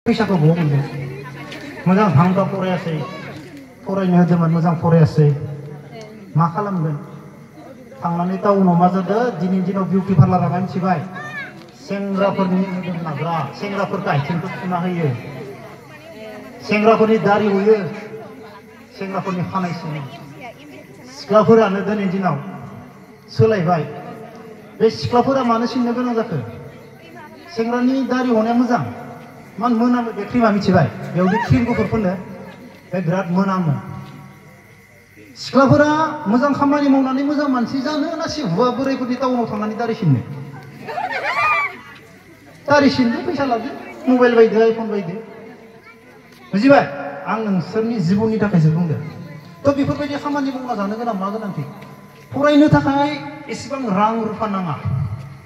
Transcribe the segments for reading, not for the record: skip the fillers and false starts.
फैसाखौ बहा मोनगोन मोजां भांगा फरायासै फरायनो होदोंमोन मोजां फरायासै मा खालामगोन थांनानै टाउनाव मा जादों दिनैनि दिनाव बिउटि पार्लारा मिथिबाय सेंग्राफोरनि मोदोम नाग्रा सेंग्राफोरखौ आथिंखौ थुना होयो सेंग्राफोरनि दारि हयो सेंग्राफोरनि खानाय सिनो सिख्लाफोरानो दिनैनि दिनाव सोलायबाय बे सिख्लाफोरा मानो सिननो गोनां जाखो सेंग्रानि दारि हनाया मोजां मान मोनामो बे क्रिमा मिथिबाय बेयावदि क्रिम गुफुर फोनो बे बिराद मोनामो सिख्लाफोरा मोजां खामानि मावनानै मोजां मानसि जानो ना हौवा बोराइफोरनि टाउनाव थांनानै दारि सिननो फैसा लादो मबाइल बायदो आइफन बायदो बुजिबाय आं नोंसोरनि जिबननि थाखायसो बुंदों थ' बेफोरबायदि खामानि मावना जानो गोनां मा गोनांथि फरायनो थाखाय एसेबां रां रुफा नाङा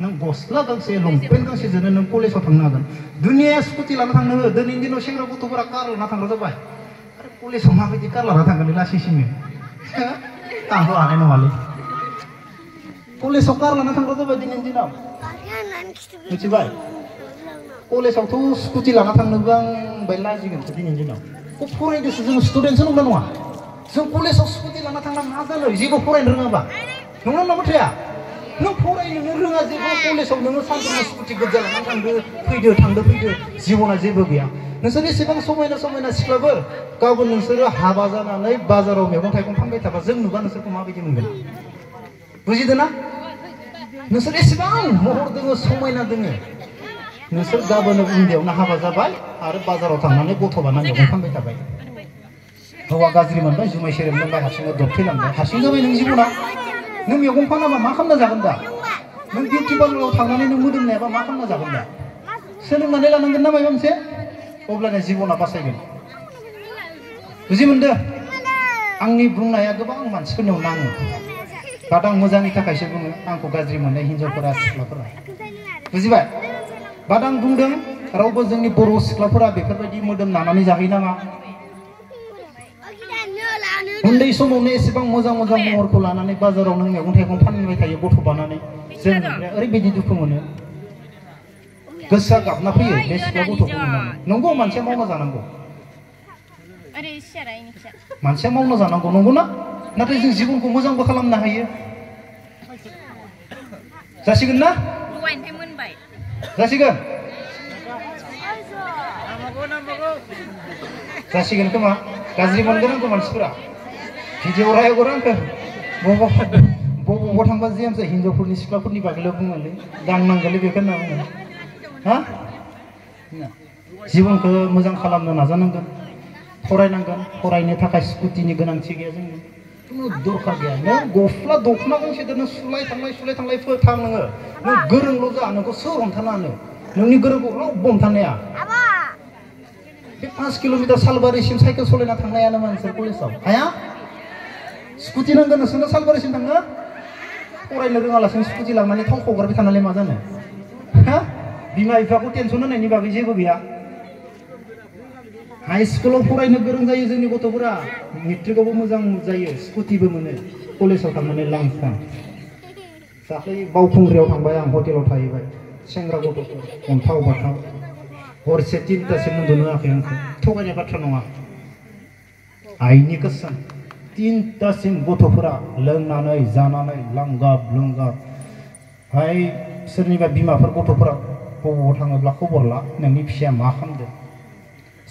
नों गस्ला गांसे लंपेन्ट गांसेजोंनो नों कलेजाव थांनो हागोन दुनिया स्कुटि लाना थांनो हो दिनैनि दिनाव सेंग्रा गथ'फोरा कार लाना थांग्रा जाबाय आरो कलेजाव माबायदि कार लाना थांगोन लासैसिनो आंथ' हानाय नङालै कलेजाव कार लाना थांग्रा जाबाय दिनैनि दिनाव मिथिबाय कलेजावथ' स्कुटि लाना थांनोबो आं बाय लाजिगोनसो दिनैनि दिनाव फरायदोसो जों स्टुडेन्टसो नंला नङा जों कलेजाव स्कुटि लाना थांना मा जानो जेबो फरायनो रोङाबा नंगौ ना बाथ्राया नों फरायनोनो रोङा जेबो कलेजाव नोङो सानफ्रोमबो स्कुटि गोजा लाना थांदो फैदो जिबना जेबो गैया नोंसोर एसेबां समायना समायना सिख्लाफोर गाबोन नोंसोरो हाबा जानानै बाजाराव मैगं थाइगं फानबाय थाबा जों नुबा नोंसोरखौ माबायदि मोनगोन बुजिदों ना नोंसोर एसेबां महर दोङो समायना दोङो नोंसोर गाबोन उन्दैयावनो हाबा जाबाय आरो बाजाराव थांनानै गथ' बाना मैगं फानबाय थाबाय हौवा गाज्रि मोनबाय जुमाय सेरेब लोंबाय हारसिंनो दबथैलांबाय हारसिं जाबाय नों जिबना नों मैगं फानाबा मा खालामना जागोन दा नों बिउटि पार्लाराव थांनानै नों मोदोमनायाबा मा खालामना जागोन दा सोलोंनानै लानांगोन ना माबा मोनसे अब्लानो जिबना बासायगोन बुजि मोनदों आंनि बुंनाया गोबां मानसिफोरनियाव नाङो बाट आं मोजांनि थाखायसो बुङो आंखौ गाज्रि मोननाय हिन्जावफोरा सिख्लाफोरा बुजिबाय बाट आं बुंदों रावबो जोंनि बर' सिख्लाफोरा बेफोरबायदि मोदोम नानानै जाहैनाङा उन्दै समावनो एसेबां मोजां मोजां महरखौ लानानै बाजाराव नों मैगं थाइगं फानबाय थायो गथ' बानानै जों ओरैबायदि दुखु मोनो गोसोआ गाबना फैयो बे सिख्ला गथ'खौ नुनानै नंगौ मानसिया मावना जानांगौ मानसिया मावना जानांगौ नंगौ ना नाथाय जों जिबनखौ मोजांबो खालामनो हायो जासिगोन ना जासिगोन जासिगोन खोमा गाज्रि मोनगोन आंखौ मानसिफोरा भिडिअ रायगोन आंखौ बबावबा थांबा जेमस हिन्जावफोरनि सिख्लाफोरनि बागैल' बुङोलै दांनांगोलै बेखौ होनना बुङो हा जिबनखौ मोजां खालामनो नाजानांगोन फरायनांगोन फरायनो थाखाय स्कुटिनि गोनांथि गैया जोंनो खुनु दरखार गैया नों गस्ला दख'ना गांसेजों नों सुलाय थांलाय फोथां नोङो नों गोरोंल' जा नोंखौ सोर हमथानो हानो नोंनि गोरोंखौ रावबो हमथानो हाया बे 5 किल'मिटार सालबारिसिम साइकेल सालायना थांनायानो मानसि कलेजाव हाया स्कुटि नांगोन नोंसोरनो सालबारिसिम थांनो फरायनो रोङालासिनो स्कुटि लांनानै थाव हगारबाय थानानै मा जानो बिमा बिफाखौ टेनसन होनायनि बागै जेबो गैया हाई स्कुलाव फरायनो गोरों जायो जोंनि गथ'फोरा मेट्रिकआवबो मोजां जायो स्कुटिबो मोनो कलेजाव थांनानै लांफां दाख्लै बावखुंग्रियाव थांबाय आं हटेलाव थाहैबाय सेंग्रा गथ'फोर अन्थाव बाथाव हरसे 3टासिम उन्दुनो होआखै आंखौ थगायनाय बाथ्रा नङा आइनि कसम 3टासिम गथ'फोरा लोंनानै जानानै लांगाब लुंगाब हाय सोरनिबा बिमाफोर गथ'फोरा बबाव थाङोब्ला खबर ला नोंनि फिसाया मा खालामदों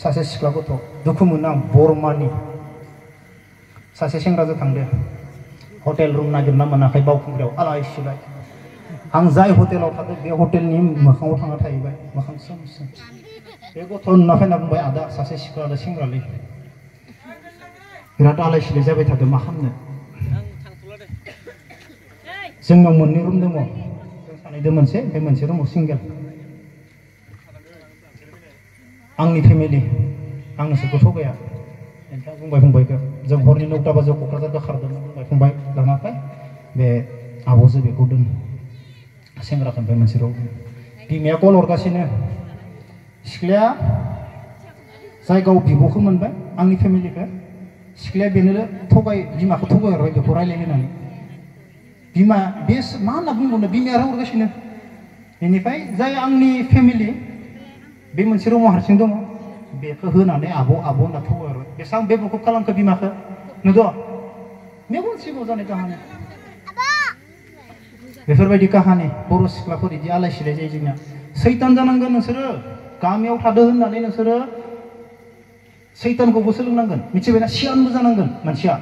सासे सिख्ला गथ' दुखु मोनो आं बरमानि सासे सेंग्राजों थांदो हटेल रुम नागिरना मोनाखै बावखुंग्रियाव आलाय सिलाय आं जाय हटेलाव थादों बे हटेलनि मोखाङाव थांना थाहैबाय मोखां सोम बे गथ' नुना फैना बुंबाय आदा सासे सिख्ला सेंग्रालै बिराद आलाय सिलाय जाबाय थादों मा खालामनो जोंनाव मोननै रुम दङ जों सानैदों मोनसे बे मोनसे रुमाव सिंगेल आंनि फेमिलि आं नोंसोरखौ थगाया नोंथाङा बुंबाय फंबायखौ जों हरनि 9टा बाजियाव क'क्राझार खारदोंमोन बुंबाय फंबाय लाना फै बे आब'जों बेखौ दोन सेंग्राखौ ओमफ्राय मोनसे राव बिमाया कल हरगासिनो सिख्लाया जाय गाव बिब'खौ मोनबाय आंनि फेमिलिखौ सिख्लाया बेनो बिमाखौ थगायहरबाय बेखौ रायलायहोनानै बिमा बे मा होनना बुंबावनो बिमाया राव हरगासिनो बेनिफ्राय जाय आंनि फेमिलि बे मोनसे रुमाव हारसिं दङ बेखौ होनानै आब' होनना थौ आरो बेसेबां बेब'खौ खालामखो बिमाखौ नुदों मेगन सिगाङाव जानाय काहानि बेफोरबायदि काहानि बर' सिख्लाफोर बिदि आलाय सिलाय जायो जोंनिया सैतान जानांगोन नोंसोरो गामियाव थादो होननानै नोंसोरो सैतानखौबो सोलोंनांगोन मिथिबायना सियानबो जानांगोन मानसिया